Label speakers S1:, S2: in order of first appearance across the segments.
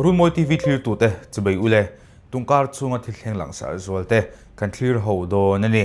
S1: Runmawi TV thlirtute chubei ule tungkar chhunga thil thleng langsar zualte kan thlir ho dawn a ni.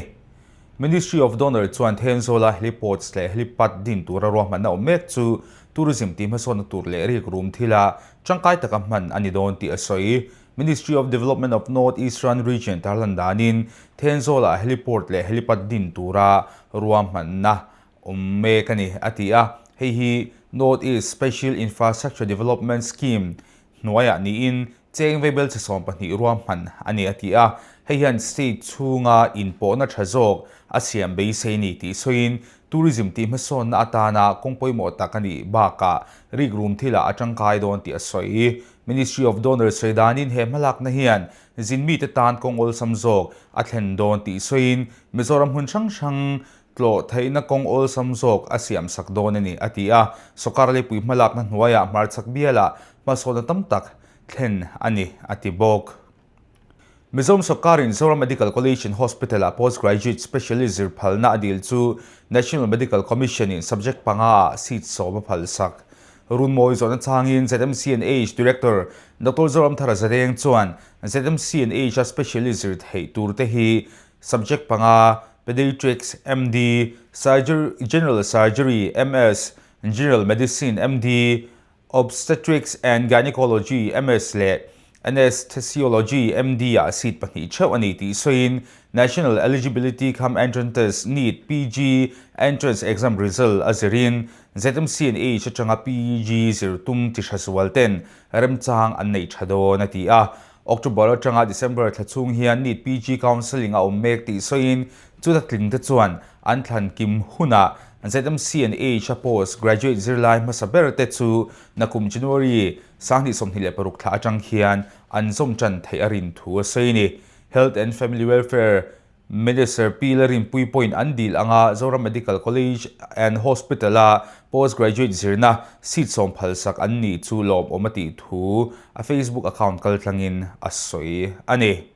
S1: Ministry of Donor chuan Thenzawla heliports leh helipad din tura ruahmanna awm mek chu tourism tih hmasawnna tur leh rikrum thila tangkai taka hman a ni dawn tih a sawi. Ministry of Development of North Eastern Region tarlan danin Thenzawla heliport leh helipad din tura ruahmanna awm mek a ni, a ti a. Hei hi North East Special Infrastructure Development Scheme hnuaiah niin cheng veibelchhe 12 ruahman a ni, a ti a. Hei hian state chhunga inpawhna tha zawk a siam beisei ni tih sawiin tourism tih hmasawnna atana kawng pawimawh tak a nih bakah rikrum thilah a tangkai dawn tih a sawi. Ministry of Donor sawi danin he hmalakna hian zin mite tan kawng awlsam zawk a thlen dawn tih sawiin Mizoram hmun hrang hrang tlawh theihna kawng awlsam zawk a siam sak dawn a ni, a ti a. Sawrkar leipui hmalakna hnuaiah hmarchhak bialah hmasawnna tam tak thlen a ni, a ti bawk. Mizoram sawrkarin Zoram Medical College and Hospital-ah Postgraduate Specialist zir phalna a dil chu National Medical Commission-in subject panga-ah seat sawm a phalsak. Runmawi zawhna changin ZMCNH Director Doctor Zoramthara Zareng chuan ZMCNH-a specialist zir theih turte hi subject panga Pediatrics, MD, Surgery, General Surgery, MS, General Medicine, MD, Obstetrics and Gynecology, MS, leh Anesthesiology, MD, ah seat pahnih theuh a ni tih sawiin National Eligibility cum Entrance Test, NEET, PG Entrance Exam result a zirin ZMCNH atanga PG zir tum ti hra zual ten remchang an neih tha dawn a ti a. October atanga December thla chhung hian NEET PG Counselling a awm mek tih sawiin chuta tling te chuan an thlan kim hunah ZMC and H a post graduate zirlai hmasa ber te chu nakum January 2026 thla atang hian an zawm tan theih a rin thu a sawi a ni. Health and Family Welfare Minister Pi Larinpui pawhin an dil anga Zoram Medical College and Hospital-a post graduate zirna seat sawm phalsak an nih chu lawmawm a tih thu a Facebook account kaltlangin a sawi a ni.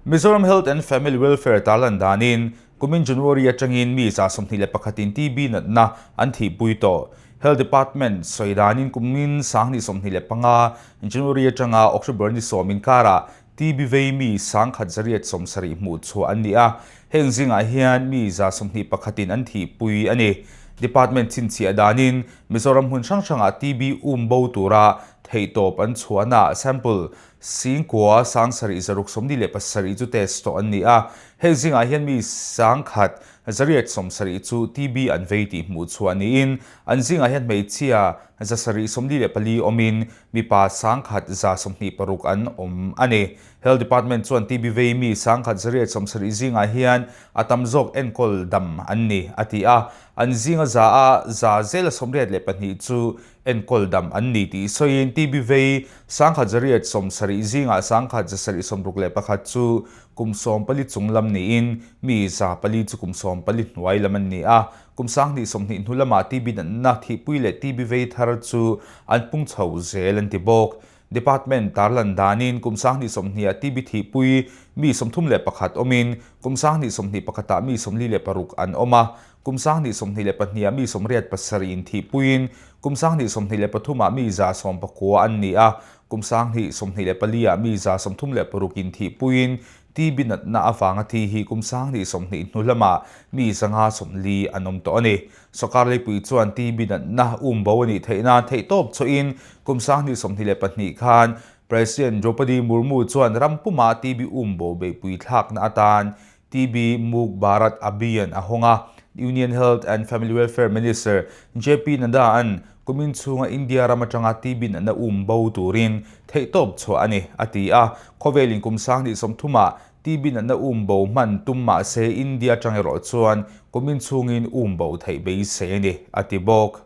S1: Mizoram Health and Family Welfare tarlan danin kumin January atangin mi 21 in TB natna an thihpui tawh. Health Department sawi danin kumin 2025 January atanga October ni sawm inkarah TB vei mi 1170 hmuh chhuah an ni a, heng zingah hian mi 21 in an thihpui a ni. Department chhinchhiah danin Mizoram hmun hrang hrangah TB um bo tura theihtawp an chhuahnaah sample 9,000 647 chu test tawh an ni a, heng zingah hian mi 1,870 chu TB an vei tih hmuh chhuah niin an zingah hian hmeichhia 744 awmin Mipa 1,126 an awm a ni. Health Department chuan TB vei mi 1,870 zingah hian a tam zawk enkawl dam an ni, a ti a. An zinga za a za zela 82 chu enkawl dam an ni tih sawiin TB vei 1,870 zingah 1,761 chu kum 14 chung lam niin mi 4 chu kum 14 hnuai lam an ni a. Kum 2020 hnu lamah TB natna thihpui leh TB vei thar chu an pung chho zel an ti bawk. Department tarlan danin kum 2020 ah TB thihpui mi 31 awmin kum 2021 ah mi 46 an awm a, kum 2022 ah mi 87 in thihpuiin kum 2023 ah mi 119 an ni a, kum 2024 ah mi 136 in thihpuiin TB natna avanga thi hi kum 2020 hnu lamah mi 540 an awm tawh a ni. Sawrkar leipui chuan TB natna um bo a nih theih nan theihtawp chhuahin kum 2022 khan President Droupadi Murmu chuan ram puma TB um bo beihpui thlakna atan TB Muk Bharat Abhiyan a hawng a. Union Health and Family Welfare Minister JP Nadda-a'n Kumin chhunga India ram atanga TB natna um bo turin theihtawp chhuah a ni, a ti a. Khawvelin kum 2030 ah TB natna um bo hman tum mah se India atang erawh chuan kumin chhungin um bo theih beisei a ni, a ti bawk.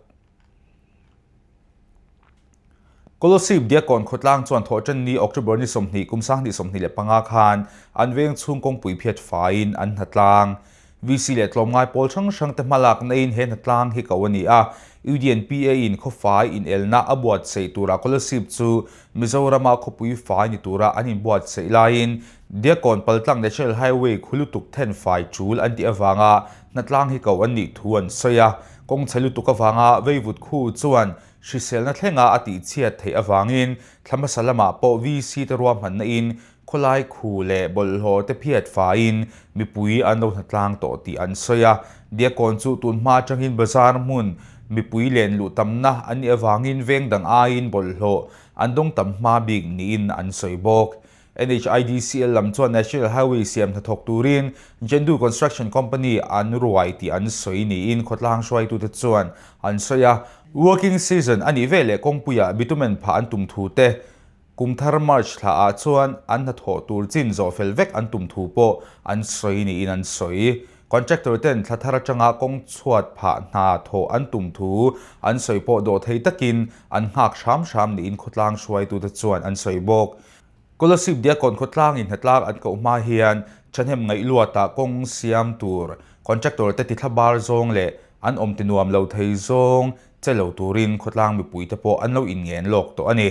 S1: Kolasib Diakkawn khawtlang chuan Thawhṭanni October ni 20 kum 2025 khan an veng chhung kawngpui phiat faiin an hnatlang. VC leh tlawmngai pawl hrang hrang te hmalak naiin he hnatlang hi ko a ni a. UDNPA in khawfai inelna a buatsaih tura Kolasib chu Mizorama khawpui fai ni tura an inbuatsaih laiin Diakkawn paltlang National Highway khu lutuk then fai tul an tih avanga hnatlang hi ko an nih thu an sawi a. Kawng chhe lutuk avanga veivut khu chuan. hriselna thlenga a tihchhiat theih avangin thla hmasa lamah pawh VC te ruahmanna in khawlai khu leh bawlhhlawh te phiat faiin mipui an lo hnatlang tawh tih an sawi a. Diakkawn chu tun hma atangin bazar hmun mipui len luh tamna an nih avangin veng dang aiin bawlhhlawh an dawng tam hma bik niin an sawi bawk. NHIDCL lam chuan National Highway siam hnathawk turin Jendu Construction Company an ruai tih an sawi niin khawtlang hruaitute chuan an sawi a. Working season a nih veleh kawngpuiah bitumen phah an tum thu te, kum thar March thla ah chuan an hnathawh tur chin zawh fel vek an tum thu pawh an sawi niin an sawi. Contractor ten thla thar atanga kawng chhuat phah hna thawh an tum thu an sawi pawh dawhthei takin an nghak hram hram niin khawtlang hruaitute chuan an sawi bawk. Kolasib Diakkawn khawtlangin hnatlak an koh hma hian thahnem ngaihluatah kawng siam tur contractor te tithla bar zawng leh an awm ti nuam lo thei zawng che lo turin khawtlang mipuite pawh an lo inngen lawk tawh a ni.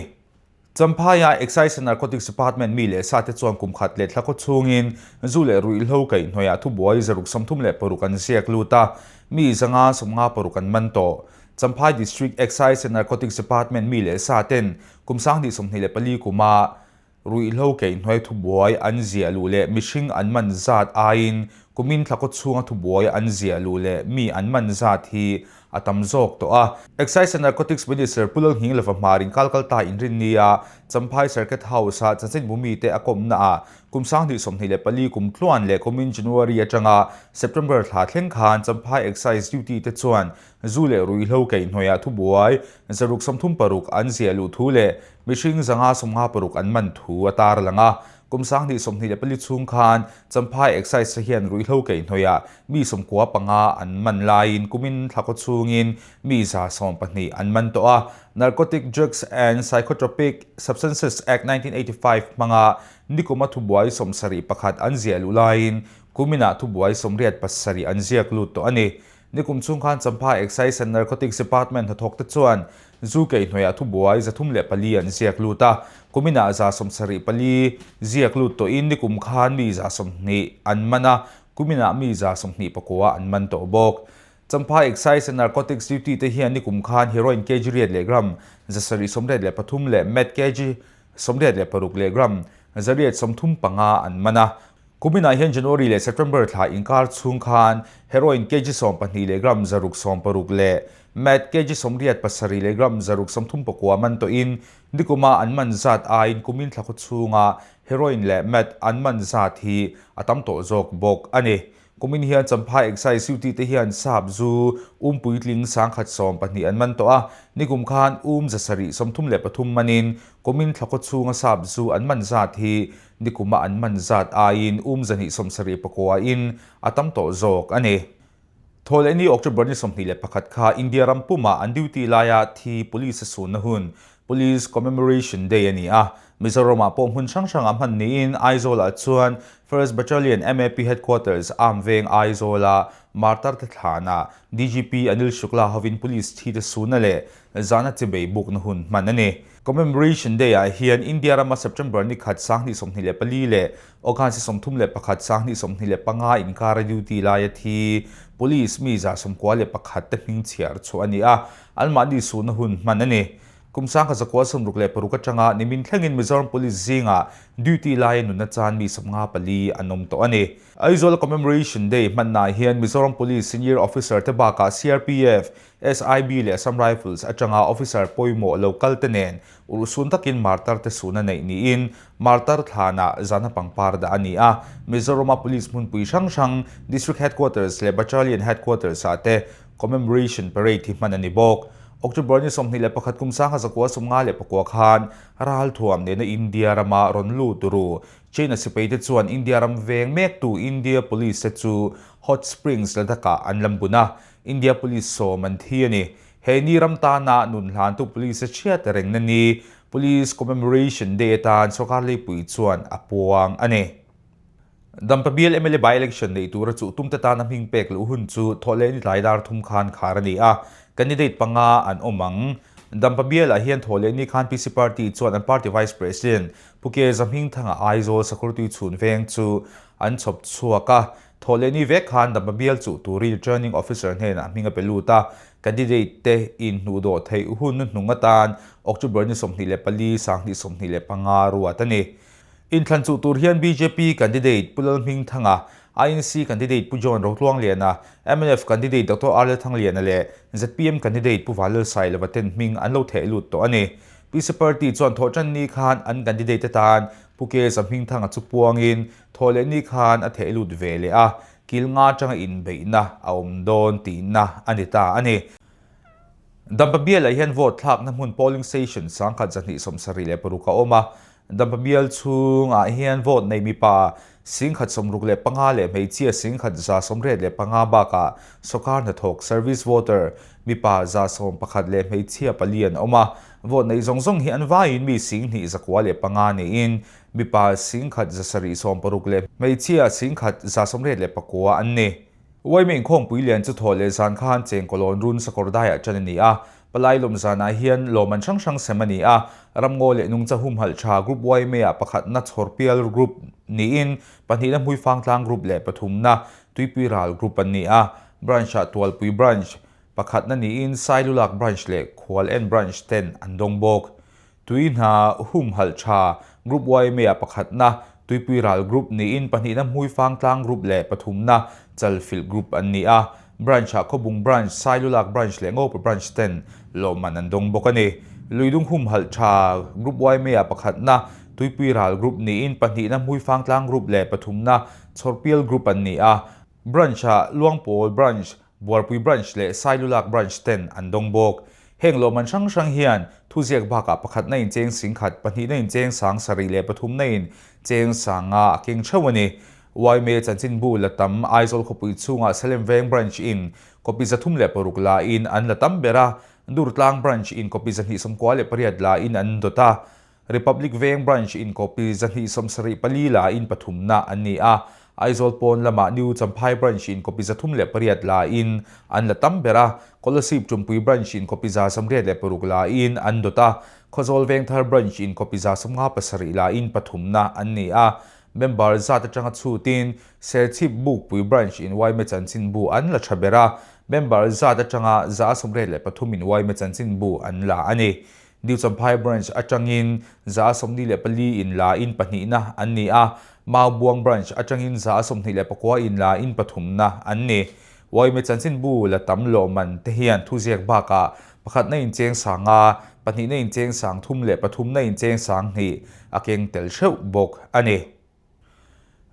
S1: Champhaia Excise and Narcotics Department mi leh sate chuan kum khat leh thla khaw chhungin zu leh ruihhlo kaihhnawihah thubuai 136 an ziak lut a, mi 556 an man tawh. Champhai District Excise and Narcotics Department mi leh saten Kum 2024 kuma ruihhlo keihnuai thubuai an ziah luh leh mihring an man zat aiin kumin thla kaw chhunga thubuai an ziah luh leh mi an man zat hi a tam zawk tawh a. Excise and Narcotics Minister Pu Lalnghinglova Hmar in Kalkalta inrinni a Champhai Circuit House-a chanchinbu mite a kawmna ah kum 2024 kum tluan leh kumin January atanga September thla thleng khan Champhai Excise duty te chuan Zu leh ruihhlo kaihhnawihah thubuai 636 an ziah luh thu leh mihring 556 an man thu a tarlang a. Kum 2024 chhung khan Champhai Excise hian ruihhlo kaihhnawihah mi 95 an man laiin kumin thla khaw chhungin mi 112 an man tawh a. Narcotic Drugs and Psychotropic Substances Act 1985 hmanga nikuma thubuai 71 an ziah luh laiin kuminah thubuai 87 an ziak lut tawh a ni. Nikum chhung khan Champhai Excise and Narcotics Department hnathawk te chuan zu keihhnawihah thubuai 304 an ziak lut a, kuminah 74 ziak lut tawhin nikum khan mi 20 an man a, kuminah mi 29 an man tawh bawk. Champhai Excise and Narcotics duty te hian nikum khan heroin kg riat leh gram 783 leh meth kg 86 leh gram 835 an man a, Kuminah hian January leh September thla inkar chhung khan heroin kg 12 leh gram 660 leh meth kg 87 leh gram 639 man tawhin nikuma an man zat aiin kumin thla khaw chhunga heroin leh meth an man zat hi a tam tawh zawk bawk a ni. Kumin hian Champhai Excise duty te hian sap zu um puitling 112 an man tawh a, nikum khan um 733 manin kumin thla khaw chhunga sap zu an man zat hi Nikuma an man zat aiin um 274 in a tam tawh zawk a ni. Thawhlehni October ni 21 kha India ram pumah an duty laia thi police a sunna hun, Police Commemoration Day a ni a. Mizoramah pawh hmun hrang hrangah hman niin Aizawlah chuan First Battalion MAP Headquarters Arm Veng Aizawla Martar te thlanah DGP Anil Shukla hovin police thi te sunna leh zana chibei bukna hun hman a ni. Commemoration Day ah hian India rama September ni khat 2024 leh August 31 2025 inkara duty laia thi police mi 91 te hming chhiar chhuah a ni a, anmahni suhna hun hman a ni. Kum 1966 atanga nimin thlengin Mizoram Police zingah duty laia nunna chan mi 54 an awm tawh a ni. Aizawl Commemoration Day hmannaah hian Mizoram Police Senior Officer te bakah CRPF, SIB leh Assam Rifles atanga officer pawimawh lo kal te nen urhsun takin martar te suna neih niin martar thlanah zana pangpar dah a ni a. Mizorama Police hmunpui hrang hrang, District Headquarters leh Battalion Headquarters ah te Commemoration Parade hi hman a ni bawk. October ni 21 kum 1959 khan ralthuam nena India rama rawn lut ru China sipai te chuan India ram veng mektu India Police te chu Hot Springs Ladakh-ah an lam bun a. India Police sawm an thi a ni. He ni ram tana nun hlantu Police a chhiat rengna ni, Police Commemoration Day atan sorkar leipui chuan a puang a ni. Dampa bial mla by-election neih tura chuh tumte tana hming pek luh hun chu thawhleh ni tlai dar thum khan khar a ni a, candidate panga an awm ang. Dampa bialah hian thawhleh ni khan PC Party chuan an party Vice President Pu Ke Zahmingthanga Aizawl Sakurtui chhun veng chu an chhawp chhuak a. Thawhlehni vek khan Dampa bial chuh turin Returning Officer hnenah hming a pe lut a. Candidate te inhnuhdawh theih hun hnuhnung atan October ni 24, 2025 ruat a ni. Inthlan chuh tur hian bjp candidate Pu Lalhmingthanga, INC candidate Pu John Rotluangliana, mnf candidate Doctor R Lalthangliana leh zpm candidate Pu Vanlalsailova ten hming an lo theh lut tawh a ni. PC Party chuan thawhṭan ni khan an candidate atan Pu Keza Hmingthanga chu puangin thawh leh ni khan a theh lut ve leh a, kil nga atanga inbeihna a awm dawn tihna a ni ta a ni. Dampa bialah hian vote thlakna hmun polling station 1276 a awm a, Dampa bial chhungah hian vote nei mipa 1065 leh hmeichhia 1185 bakah sawrkar hnathawk, service voter, mipa 111 leh hmeichhia pali an awm a. Vote nei zawng zawng hi an vaiin mi 2105 niin mipa 1760 leh hmeichhia 1189 an ni. Uaime inkhawmpui lian chu thawh leh zan khan Chengkawlawn run sakawr daiah ṭan a ni a. Palai lawm zanah hian lawmman hrang hrang sem a ni a. Ramngaw leh Nungcha humhalh ṭha Group Uaime-ah pakhatna Chhawrpial Group niin pahnihna Hmuifangtlang Group leh pathumna Tuipui Ral Group an ni a. Branch-ah Tualpui Branch pakhatna niin Sailulak Branch leh Khual-en Branch ten an dawng bawk. Tui hna humhalh tha Group YMA-ah pakhatna, Tuipui Ral Group niin pahnihna Hmuifangtlang Group leh pathumna Chalfilh Group an ni a. Branch-ah Khawbung Branch, Sailulak Branch leh Ngopa Branch ten lawmman an dawng bawk a ni. Luidung humhalh tha Group YMA-ah pakhatna, Tuipui Ral Group niin pahnihna Hmuifangtlang Group leh pathumna Chhawrpial Group an ni a. Branch-ah Luangpawl Branch, Buarpui Branch leh Sailulak Branch ten an dawng bawk. Heng lawmman hrang hrang hian thuziak bakah pakhatna in cheng 10,000, pahnihna in cheng 7,000 leh pathumna in cheng 5,000 a keng theuh a ni. Yma chanchinbu la tam Aizawl khawpui chhungah Salem Veng Branch in copy 306 la in an la tam ber a, Durtlang Branch in copy 298 la in an dawt a, Republic Veng Branch in copy 274 la in pathumna an ni a, Aizawl pawn lamah New Champhai Branch in copy 308 la in an la tam ber a, Kolasib Tumpui Branch in copy 86 la in an dawt a, Khawzawl Vengthar Branch in copy 57 la in pathumna an ni a, member zat atanga chhutin Serchhip Bukpui Branch in Yma chanchinbu an la tha ber a, member zat atanga 83 in Yma chanchinbu an la a ni. New Champhai Branch atangin 24 in la in pahnihna an ni a, Maubuang Branch atangin 29 in la in pathumna an ni. Yma chanchinbu la tam lawmman te hian thuziak bakah pakhatna in cheng 5,000, pahnihna in cheng 3,000 leh pathumna in cheng 2,000 a keng tel theuh bawk a ni.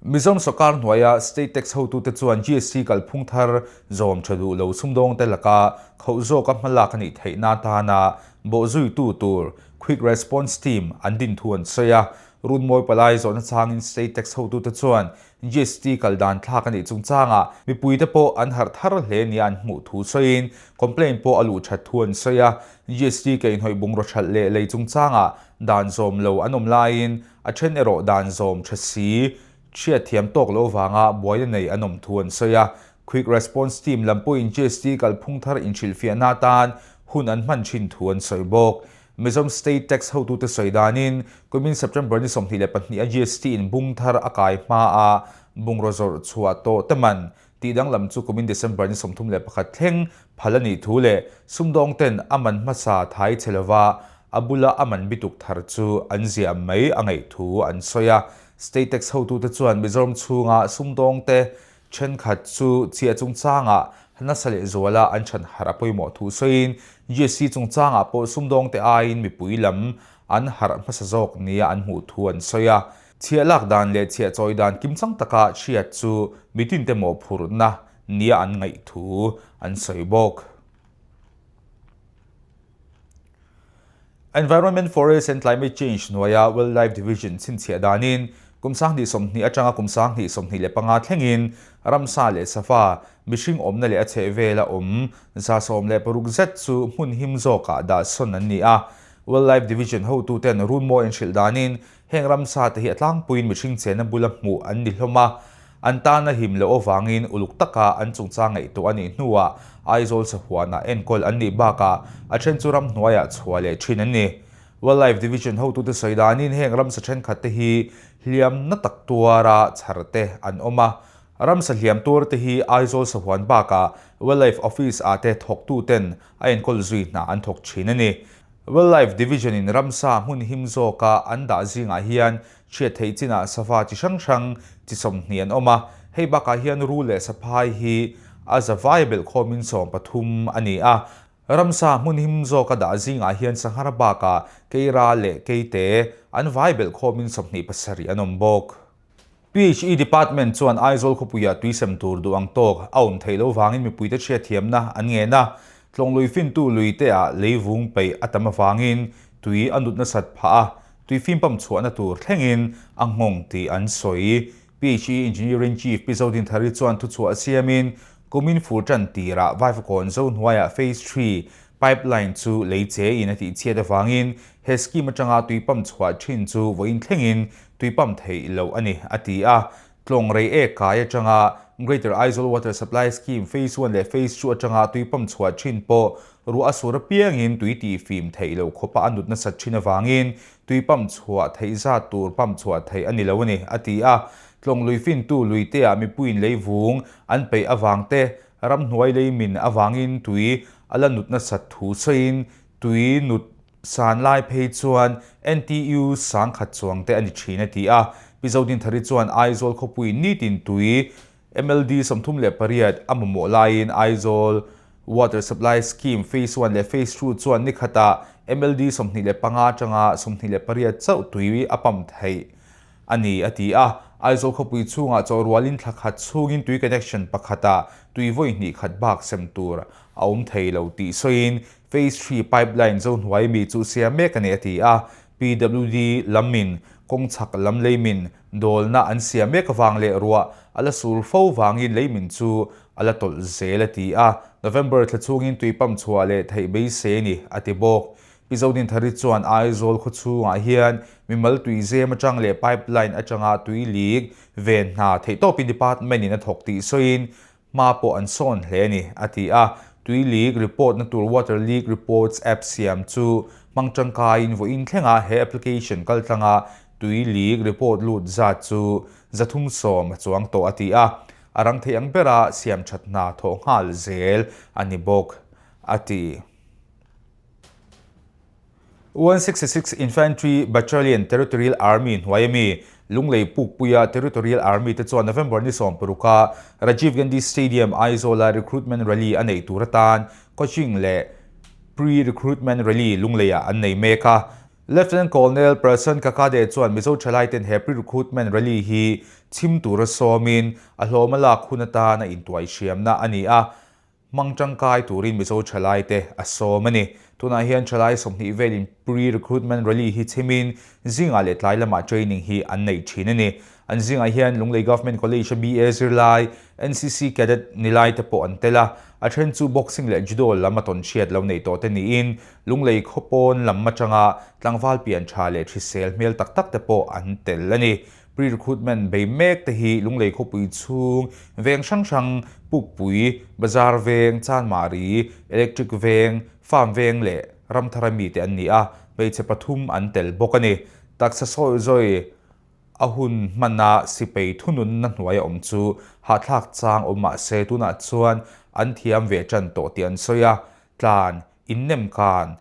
S1: Mizoram sawrkar hnuaia State Tax hotute chuan GST kalphung thar zawm tha duh lo sumdawngte laka khauh zawka hmalak a nih theihna atana bawhzuitu tur Quick Response Team an din thu an sawi a. Runmawi palai zawhna changin State Tax hotute chuan GST kal dan thlak a nih chungchangah mipuite pawh an harh thar hle nia an hmuh thu sawiin complaint pawh a luh that thu an sawi a. GST keihnawih bungraw hralh leh lei chungchangah dan zawm lo an awm laiin A then erawh dan zawm tha si, chhiat thiam tawk lo vanga buaina nei an awm thu an sawi a. Quick Response Team lam pawhin GST kalphung thar inhrilhfiahna atan hun an hman thin thu an sawi bawk. Mizoram State Tax hotute sawi danin, kumin September ni 22 a GST in bung thar a kai hma a bungraw zawrh chhuah tawh te man tih danglam chu kumin December ni 31 thleng phal a nih thu leh sumdawng ten a man hmasa thai che lova a bula a man bituk thar chu an ziah mai a ngaih thu an sawi a. State Tax hotute chuan Mizoram chhunga sumdawng te thenkhat chu chhiah chungchangah nasa leh zuala an chhan harh a pawimawh thu sawiin GST chungchangah pawh sumdawng te aiin mipui lam an harh hmasa zawk nia an hmuh thu an sawi a. Chhiah lak dan leh chhiah chawi dan kimchang taka hriat chu mitinte mawhphurhna nia an ngaih thu an sawi bawk. Environment, Forest and Climate Change hnuaia Wildlife Division chhinchhiah danin kum 2020 atanga kum 2025 thlengin ramsa leh safa, mihring awmna leh a chhehvela awm 116 zet chu hmun him zawkah dah sawn an ni a. Wildlife Division hotuten runmawi an hrilh danin Heng ramsa te hi a tlangpuiin mihring chenna bula hmuh an ni hlawm a, an tana him loh avangin uluk taka an chungchang ngaihtuah a nih hnuah Aizawl sahuanah enkawl an nih bakah a then chu ramhnuaiah chhuah leh thin an ni. Wildlife Division hotute sawi danin heng ramsa thenkhat te hi hliam na tak tuara chhar te an awm a. Ramsa hliam tuar te hi Aizawl sahuan bakah Wildlife Office ah te thawktu ten a enkawl zui hna an thawk thin a ni. Wildlife Division in ramsa hmun him zawka an dah zingah hian hriat theih chinah sava chi hrang hrang chi 20 an awm a, hei bakah hian rul leh saphai hi a za vai belhkhawmin 13 a ni a. Ramsa hmun him zawka dah zingah hian sanghar bakah keira leh keite an vai belhkhawmin 27 an awm bawk. PHE Department chuan Aizawl khawpuiah tui sem tur duh ang tawk a awm theih loh vangin mipuite hriatthiamna an ngen a, tlawng lui fintu lui te ah leivung peih a tam avangin tui a nut nasat phah a, tui fim pump chhuahna tur thlengin a nghawng tih an sawi. PHE Engineering Chief Pi Zodinthari chuan thuchhuah siamin kumin fur tan tirah Vaivakawn zo hnuaiah Phase Three Pipeline chu lei che in a tihchhiat avangin he scheme atanga tui pump chhuah thin chu vawiin thlengin tui pump theih loh a ni, a ti a. Tlawng rei ek kai atanga Greater Aizawl Water Supply Scheme Phase One leh Phase Two atanga tui pump chhuah thin pawh ruah a sur apiangin tui tihfim theih loh khawpa a nut nasat thin avangin tui pump chhuah theih zat tur pump chhuah theih a ni lo a ni, a ti a. Tlawng lui fintu luiteah mipuiin leivung an peih avang te Ramhnuai lei min avangin tui a la nut nasat thu sawiin tui nut san lai phei chuan NTU 10,000 chuang te a ni thin a ti a. Pi Zodinthari chuan Aizawl khawpui nitin tui MLD 38 a mamawh laiin Aizawl Water Supply Scheme Phase One leh Phase Two chuan nikhatah MLD 25 atanga 28 chauh tui a pump theih a ni, a ti a. Aizawl khawpui chhungah chaw rualin thla khat chhungin tui connection pakhatah tui vawi hnih khat bak sem tur a awm thei lo tih sawiin Phase Three pipeline zo hnuai mi chu siam mek a ni, a ti a. PWD lamin kawng chhak lam leimin dawlna an siam mek avang leh ruah a la sur fo vangin leimin chu a la tawlh zel, a ti a. November thla chhungin tui pump chhuah leh theih beisei a ni, a ti bawk. Pi Zodinthari chuan Aizawl khaw chhungah hian mimal tui zem atang leh pipeline atanga tui lik ven hna theihtawpin department in a thawk tih sawiin hma pawh an sawn hle a ni, a ti a. Tui lik report na tur Water Leak Reports app siam chu hmang tangkaiin vawiin thlenga he application kaltlanga tui lik report lut zat chu 310 a chuang tawh a ti a. A rang thei ang bera siam that hna thawh nghal zel a ni bawk, a ti. 166 Infantry Battalion Territorial Army hnuai ami Lunglei Pukpuia Territorial Army te chuan November ni 16 a Rajiv Gandhi Stadium Aizawla Recruitment Rally a neih tur atan Coaching leh Pre-Recruitment Rally Lungleiah an nei mek a. Lieutenant Colonel Prasann Kakade chuan Mizo thalaiten he Pre-Recruitment Rally hi chhim tura sawmin a hlawm a lak hun atan a intuai hriamna a ni a. Hmang tangkai turin Mizo thalaite a sawm a ni. Tunah hian thalai 20 velin pre-recruitment rally hi chhimin zingah leh tlai lamah training hi an neih thin a ni. An zingah hian Lunglei Government College a BA zirlai, NCC cadet ni lai te pawh an tel a. A then chu boxing leh judo lam a tawn hriat lo neih tawh te niin Lunglei khawpawn lam atanga tlangval pian tha leh hrisel hmel tak tak te pawh an tel a ni. Pre-recruitment bei mek te hi Lunglei khawpui chhung veng hrang hrang, Pukpui, Bazar veng, Chanmari, Electric veng, Farm veng leh Ramthara mite an ni a, hmeichhe pathum an tel bawk a ni. Taksa sawi zawi a hun hmana sipei thununna hnuai a awm chu hahthlak chang awm mah se tunah chuan an thiam ve tan tawh tih an sawi a, tlan, innem kan,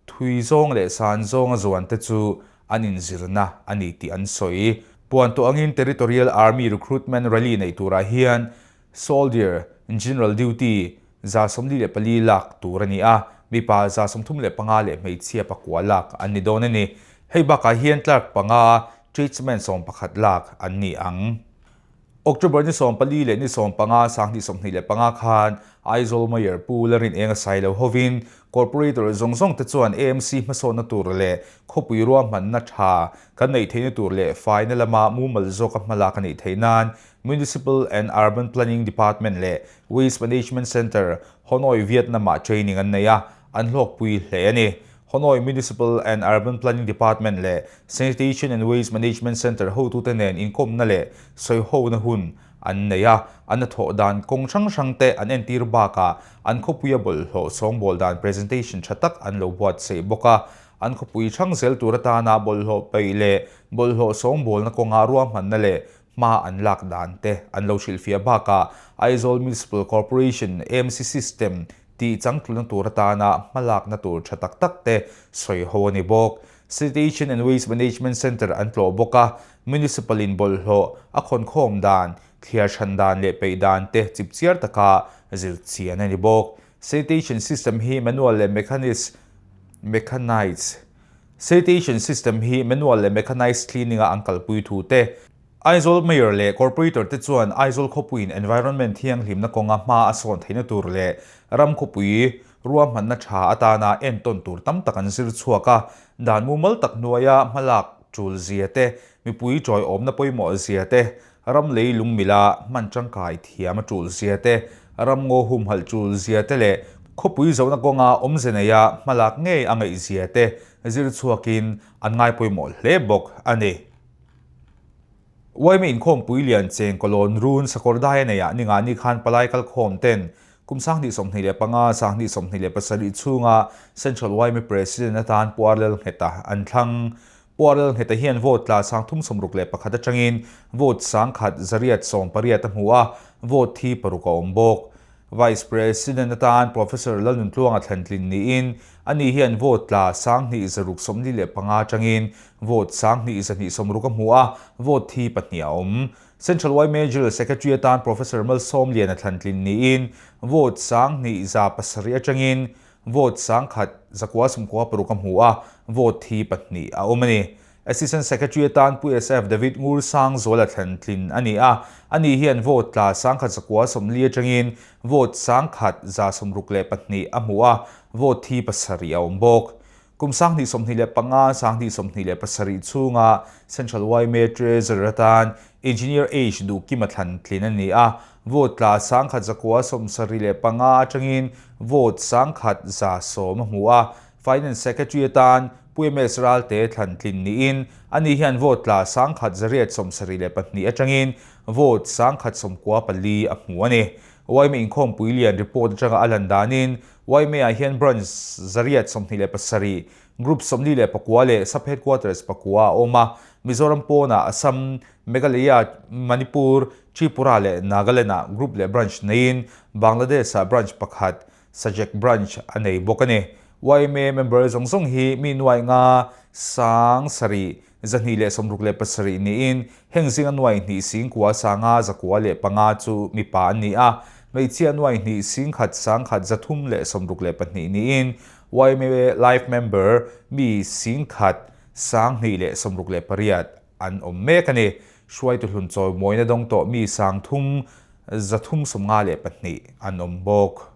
S1: Thui zawng leh san zawnga zuan te chu an inzirna a ni tih an sawi. Puan tawh angin Territorial Army Recruitment Rally neih turah hian Soldier, General Duty, 144 lak tur a ni a, mipa 135 leh hmeichhia pakua lak an ni dawn a ni. Hei bakah hian clerk panga, tradesman 11 lak an ni ang. October ni 14 leh ni 15 2025 khan Aizawl Mayor Pu Larin Enga Sailo hovin Corporator zawng zawng te chuan AMC hmasawnna tur leh khawpui ruahmanna tha kan neih theihna tur leh faina lama mumal zawka hmalak a nih theih nan Municipal and Urban Planning Department leh Waste Management Centre Hanoi Vietnam-ah training an nei a, an hlawkpui hle a ni. Hanoi Municipal and Urban Planning Department leh Sanitation and Waste Management Centre hotute nen inkawmna leh sawihona hun an nei a, an hnathawh dan kawng hrang hrang te an entir bakah an khawpuia bawlhhlawh sawngbawl dan presentation tha tak an lo buatsaih bawk a. An khawpui hrang zel tur atana bawlhhlawh peih leh bawlhhlawh sawngbawlna kawnga ruahmanna leh hma an lak dan te an lo hrilhfiah bakah Aizawl Municipal Corporation, AMC, system tih changtluna tur atana hmalakna tur tha tak tak te sawi ho a ni bawk. Sanitation and Waste Management Centre an tlawh bawk a, Municipal in bawlhhlawh a khawnkhawm dan, thliar hran dan leh peih dan te chipchiar taka zir chian a ni bawk. Sanitation system hi manual leh mechanise mechanized Sanitation system hi manual leh mechanized cleaning a an kalpui thu te, Aizawl Mayor leh Corporator te chuan Aizawl khawpuiin environment thianghlimna kawnga hma a sawn theihna tur leh ram khawpui ruahmanna tha atana entawn tur tam tak an zir chhuak a, dan mumal tak hnuaia hmalak tul zia te, mipui tawiawmna pawimawh zia te, ram lei lungmila hman tangkai thiam a tul zia te, ram ngaw humhalh tul zia te leh khawpui zohna kawnga awmze neia hmalak ngei a ngaih zia te zir chhuakin an ngai pawimawh hle bawk a ni. Uaime inkhawmpui lian cheng kawlawn run sakawr dai a neihah ni ngah ni khan palai kalkhawm ten kum 2025, 2027 chhunga Central Uaime President atan Pu Arlel Ngheta an thlang. Pu Arlel Ngheta hian vote tla 361 atangin vote 1118 a hmu a, vote thi paruk a awm bawk. Vice President atan Professor Lalnuntluanga thlantlin niin ani hian vote tla 2645 atangin vote 2260 a hmu a, vote thi pahnih a awm. Central yma General Secretary atan Professor Malsawmliana thlantlin niin vote 2107 atangin vote 1996 a hmu a, vote thi pahnih a awm a ni. Assistant Secretary atan Pu SF David Ngur Sangzuala thlen tlin a ni a, ani hian vote tla 1140 atangin vote 1162 a hmu a, vote thi pasarih a awm bawk. Kum 2025, 2027 chhunga Central yma Treasurer atan Engineer H Duhkima thlan tlin a ni a, vote tla 1975 atangin vote 1110 a hmu a, Finance Secretary atan Pu MS Ralte thlan tlin niin ani hian vote tla 1872 atangin vote 1194 a hmu a ni. Yma inkhawmpui lian report atanga a lan danin YMA ah hian branch 127, group 49 leh sub headquarters pakua a awm a. Mizoram pawnah Assam, Meghalaya, Manipur, Tripura leh Nagaland ah group leh branch neiin Bangladesh ah branch pakhat Sajek Branch a nei bawk a ni. Yma member zawng zawng hi mi nuai nga sang sarih, 267 niin heng zinga nuai hnih singkua sanga zakua leh panga chu mipa an ni a, hmeichhia nuai hnih singkhat sangkhat 362 niin yma life member mi singkhat 268 an awm mek a ni. Hruaitu hlun chawimawina dawng tawh mi sang thum 352 an awm bawk.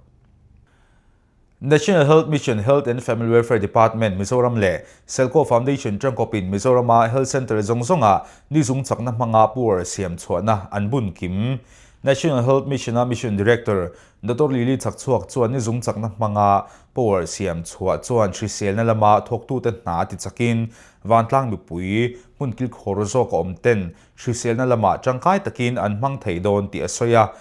S1: National Health Mission Health and Family Welfare Department Mizoram leh Selco Foundation tangkawpin Mizorama Health Centre zawng zawngah ni zung chakna hmanga power siam chhuahna an bun kim. National Health Mission-a Mission Director Doctor Lily Chakchhuak chuan ni zung chakna hmanga power siam chhuah chuan hriselna lama thawktute hna ti chakin vantlang mipui hmun kilkhawr zawk a awm ten hriselna lamah tangkai takin an hmang thei dawn tih a sawi a.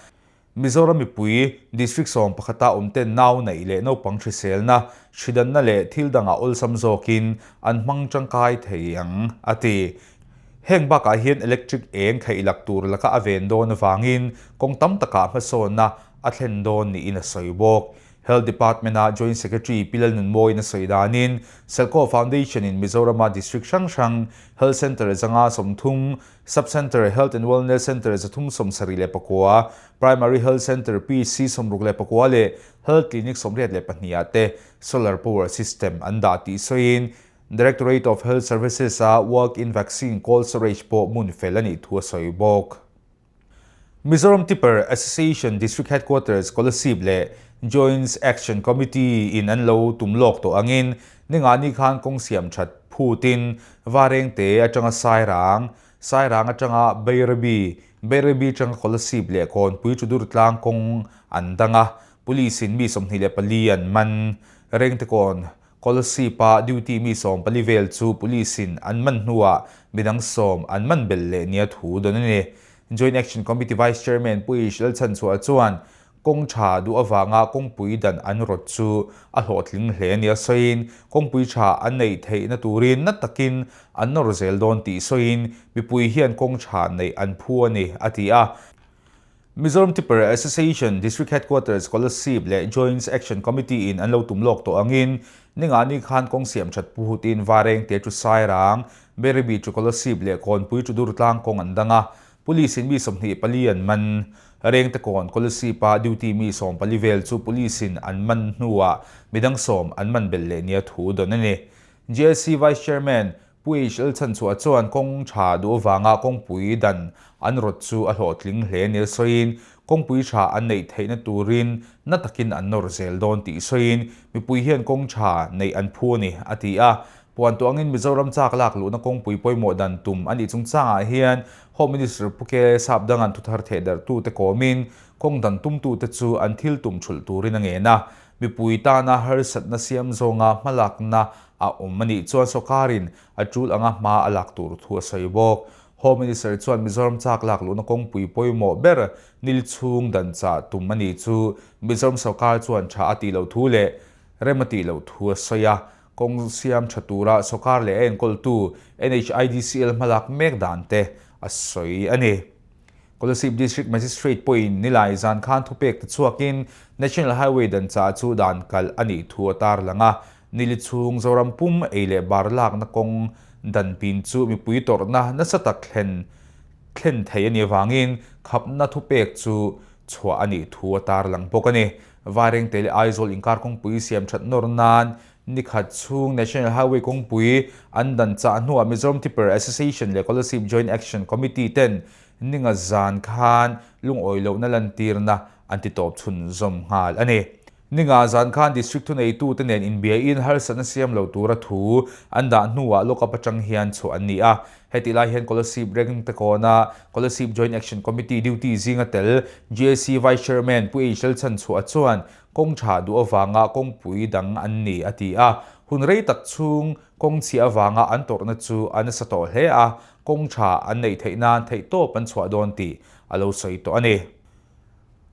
S1: Mizoram mipui District sawm pakhata awm ten nau neih leh naupang hriselna, hridanna leh thil dangah awlsam zawkin an hmang tangkai thei ang, a ti. Heng bakah hian electric eng kheih lak tur laka a ven dawn avangin kawng tam takah hmasawnna a thlen dawn niin a sawi bawk. Health Department-a Joint Secretary Pi Lalnunmawiin a sawi danin, Selco Foundation-in Mizorama District hrang hrang Health Centre 130, Sub Centre, Health and Wellness Centre 374, Primary Health Centre, PHC, 64 leh Health Clinic 82 ah te Solar Power System an dah tih sawiin, Directorate of Health Services-a Walk-in Vaccine Cold Storage pawh hmun fel a nih thu a sawi bawk. Mizoram Tipper Association District Headquarters Kolasib leh Joint Action Committee in an lo tum lawk tawh angin ningani khan kawng siam that phutin Varengte atanga Sairang, Sairang atanga Bairabi, Bairabi atanga Kolasib leh Kawnpui Chudur tlang kawng an dang a, Police in mi 24 an man. Rengtekawn Kolasib-a duty mi 14 vel chu Police in an man hnuah midang sawm an man belh leh nia thu dawn a ni. Joint Action Committee Vice Chairman Pu Ish Lalchhanchhuah chuan Kawng tha duh avanga kawngpui dan an rawt chu a hlawhtling hle nia sawiin, kawngpui tha an neih theihna turin na takin an nawr zel dawn tih sawiin, mipui hian kawng tha neih an phu a ni, a ti a. Mizoram Tipper Association District Headquarters Kolasib leh Joint Action Committee in an lo tum lawk tawh angin, ningani khan kawng siam that pu hutin Vareng te chu Sairang, Beribi chu Kolasib leh Kawnpui chu Durtlang kawng an dang a, Police in mi 24 an man. Rengte kawn Kolasib a duty mi 14 vel chu Police in an man hnuah midang 10 an man belh leh nia thu dawn a ni. JSC Vice Chairman Pu HL Chhanchhuah chuan kawng tha duh avanga kawngpui dan an rawt chu a hlawhtling hle nia sawiin, kawngpui tha an neih theihna turin na takin an nawr zel dawn tih sawiin, mipui hian kawng tha neih an phu a ni, a ti a. Puan tuah angin Mizoram chak lak luhna kawngpui pawimawh dan tum a nih chungchangah hian Home Minister Pu Ke Sapdanga'n thuthar thehdarhtute kawmin kawng dan tumtute chu an thil tum thulh turin a ngen a. Mipui tana harsatna siam zawnga hmalakna a awm a nih chuan sawrkarin a tul anga hma a lak tur thu a sawi bawk. Home Minister chuan Mizoram chak lak luhna kawngpui pawimawh ber nil chhung dan chah tum a nih chu Mizoram sawrkar chuan tha a tih loh thu leh rem a tih loh thu a sawi a. Kawng siam tha tura sawrkar leh a enkawltu NHIDCL hmalak mek dan te a sawi a ni. Kolasib District Magistrate pawhin nilai zan khan thupek te chhuakin National Highway dan chah chu dan kalh a nih thu a tarlang a. Nili chhung Zoram pum ei leh bar lakna kawng dan pin chu mipui tawrhna nasa tak thlen thlen thei a nih avangin khapna thupek chu chhuah a nih thu a tarlang bawk a ni. Vairengte leh Aizawl inkar kawngpui siam that nawr nan Nikhat chhung National Highway kawngpui an dan chah hnuah Mizoram Tipper Association leh Kolasib Joint Action Committee ten ninga zan khan lungawi lohna lantirna an ti tawp chhunzawm nghal a ni. Ninga zan khan District thuneitute nen inbiain harsatna siam lo tura thu an dah hnuah lock-up atang hian chhuah an ni a. Hetih lai hian Kolasib Rengte kawna Kolasib Joint Action Committee duty zinga tel JAC Vice Chairman Pu Eichel Chhanchhuah chuan Kawng tha duh avanga kawngpui dang an ni, a ti a. Hun rei tak chhung kawng chhia avanga an tawrhna chu a nasa tawh hle a, kawng tha an neih theih nan theihtawp an chhuah dawn tih a lo sawi tawh a ni.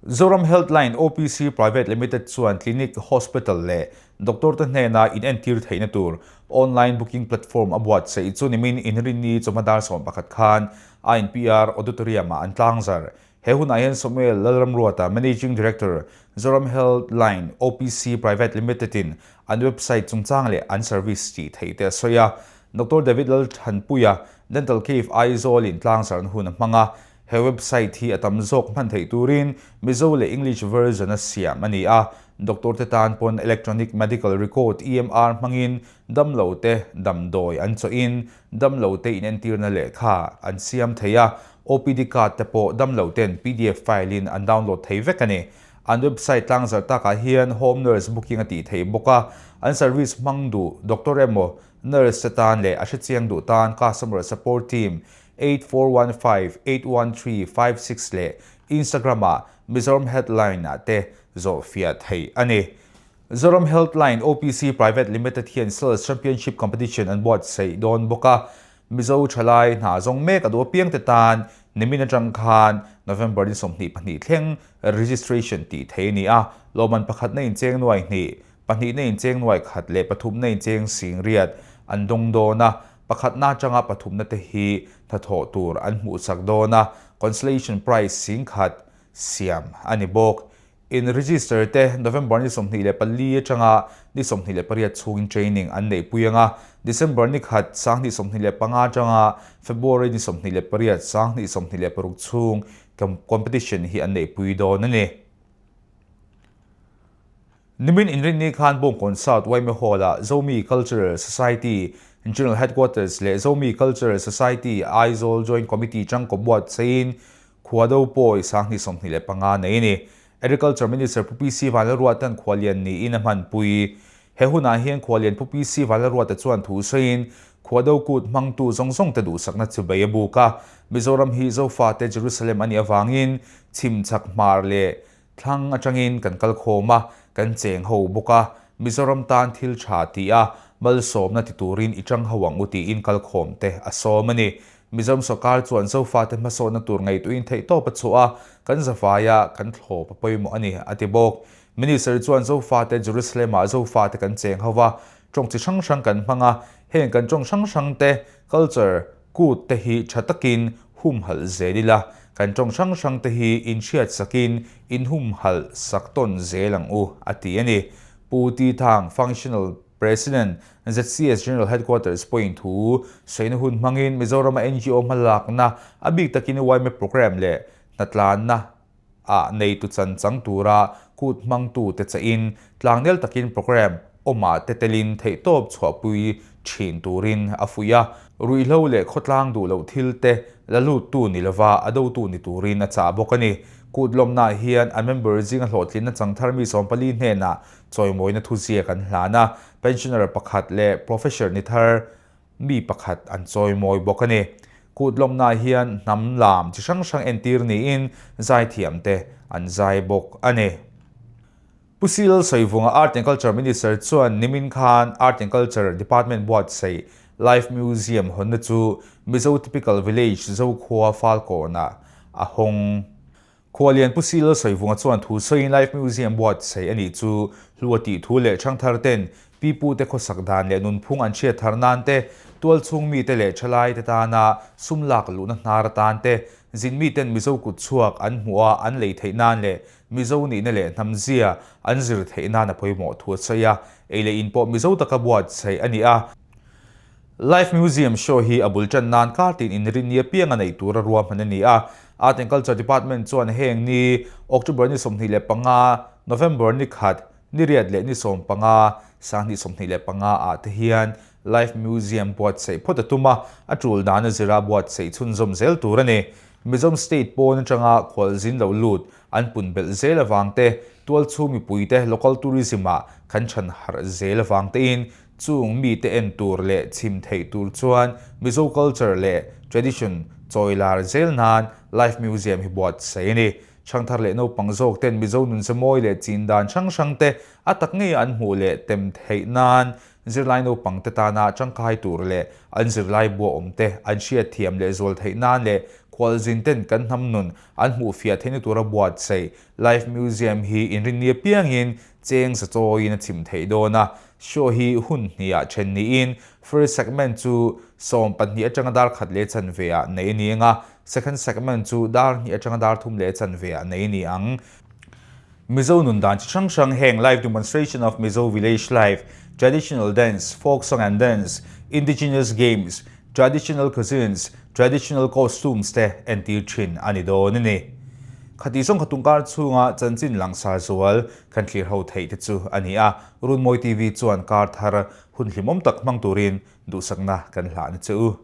S1: Zoram Healthline OPC Private Limited chuan clinic, hospital leh doctor te hnena inentir theihna tur online booking platform a buatsaih chu nimin Inrinni chawhma dar 11 khan INPR Auditorium-ah an tlangzar. He hunah hian Samuel Lalramruata, Managing Director, Zoram Health Line OPC Private Limited in an website chungchang leh an service tih theih te a sawi a. Doctor David Lalthanpuia, Dental Cave Aizawl in tlangzarna hun a hmang a. He website hi a tam zawk hman theih turin Mizo leh English version a siam a ni a. Doctor te tan pawn Electronic Medical Record, EMR, hmangin damlo te damdawi an chawhin damlo te inentirna lehkha an siam thei a. OPD card te pawh damlo ten pdf file in an download thei vek a ni. An website tlangzarh takah hian home nurse booking a tih theih bawk a, an service hmang duh doctor emaw nurse te tan leh a hrechiang duh tan customer support team 841581356 leh Instagram ah Mizoram Healthline ah te zawhfiah theih a ni. Zoram Healthline OPC Private Limited hian Sales Championship Competition an buatsaih dawn bawk a, Mizo thalai hna zawng mek a duh apiang te tan nimin atang khan November ni 22 thleng registration tih theih a ni a, lawmman pakhatna incheng nuai hnih, pahnihna incheng nuai khat leh pathumna incheng 80,000 an dawng dawn a, pakhatna atanga pathumna te hi hnathawh tur an hmuhsak dawn a, consolation prize 1,000 siam a ni bawk. In register te November ni 24 atanga ni 28 chhungin training an neihpui ang a, December ni khat 2025 atanga February ni 28 2026 chhung competition hi an neihpui dawn a ni. Nimin inrinni khan Bawngkawn South Yma Hall-ah Zomi Cultural Society General Headquarters leh Zomi Cultural Society Aizawl Joint Committee tangkaw buatsaiin Khua do pawi 2025 nei a ni. Agriculture Minister Pu PC Vanlalruata'n khualian niin a hmanpui. He hunah hian khualian Pu PC Vanlalruata chuan thu sawiin khua do kut hmangtu zawng zawng te duhsakna chu bei a buk a. Mizoram hi Zofate Jerusalem a nih avangin chhim chhak hmar leh thlang atangin kan kal khawm a, kan cheng ho bawk a. Mizoram tan thil tha ti a, malsawmna ti turin i tang ho ang u tiin kalkhawm te a sawm a ni. Mizoram sawrkar chuan Zofate hmasawhna tur ngaihtuahin theihtawp a chhuah a, kan zavaia kan thlawp a pawimawh a ni, a ti bawk. Minister chuan Zofate Jerusalem-ah Zofate kan cheng ho va, tawng chi hrang hrang kan hmang a, heng kan tawng hrang hrang te, culture, kut te hi tha takin humhalh zel ila, kan tawng hrang hrang te hi inhriat sakin inhumhalh sak tawn zel ang u, a ti a ni. Pu Ti Thang, Functional President, ZCS General Headquarters pawhin thu sawiina hun hmangin Mizorama NGO hmalakna a bik takin YMAP programme leh hnatlanna ah neitu chan chang tura kut hmangtute chahin tlangnel takin programme awmah te telin theihtawp chhuahpui thin turin a fuih a. Ruihhlo leh khawtlang duh loh thil te la luttu ni lova a dotu ni turin a chah bawk a ni. Kut lawmnaah hian a member zinga hlawhtlinna chang thar mi 14 hnenah chawimawina thuziak an hlan a, pensioner pakhat leh professor ni thar mi pakhat an chawimawi bawk a ni. Kut lawmnaah hian hnam lam chi hrang hrang entir niin zaithiamte an zai bawk a ni. Pu Sil Sawivunga Art and Culture Minister chuan nimin khan Art and Culture Department buatsaih Life Museum hawnna chu Mizo Typical Village Zokhua Falkawnah a hawng. Khualian Pu Sil Sawivunga chuan thu sawiin Life Museum buatsaih a nih chu hlu a tih thu leh ṭhangthar ten pipute khawsak dan leh nunphung an hriat thar nan te, tualchhung mite leh ṭhalaite tana sum lak luhna hnar atan te, zin miten Mizo kut chhuak an hmuh a an lei theih nan leh Mizo nihna leh hnamzia an zir theih nan a pawimawh thu a sawi a, ei leh in pawh Mizo taka buatsaih a ni a. Life Museum show hi a bul tan nan kar tin inrinni apiang a neih tura ruahman a ni a. Art and Culture Department chuan heng ni October ni 25, November ni khat, ni riat leh ni 15, 2025 ah te hian Life Museum buatsaih phawt a tum a, a tul dan a zira buatsaih chhunzawm zel tur a ni. Mizoram State pawn atanga khualzin lo lut an pun belh zel avang te, tualchhung mipuite local tourism ah kan chhan harh zel avang tein Chung mite en tur leh chhim theih tur chuan Mizo culture leh tradition chawi lar zel nan Life Museum hi buatsaih a ni. Chhangthar leh naupang zawk ten Mizo nunze mawi leh chin dan hrang hrang te a tak ngei an hmuh leh tem theih nan zirlai naupang te tana tangkai tur leh an zirlai bua awm te an hriat thiam leh zual theih nan leh khualzin ten kan hnam nun an hmuh fiah theihna tura buatsaih Life Museum hi inrinni apiangin cheng za chawiin a chim theih dawn a, show hi hun hniah then niin first segment chu 12 atanga dar khat leh chanve ah nei a ni ang a, second segment chu dar hnih atanga dar thum leh chanve ah nei a ni ang. Mizo nun dan chi hrang hrang heng live demonstration of Mizo village life, traditional dance, folk song and dance, indigenous games, Traditional cuisines, traditional costumes te entir thin a ni dawn a ni. Khati zawng kha tungkar chhunga chanchin langsar zual kan thlir ho theih te chu a ni a, Runmawi TV chuan kar thar hun hlimawm tak hmang turin duhsakna kan hlah na che u.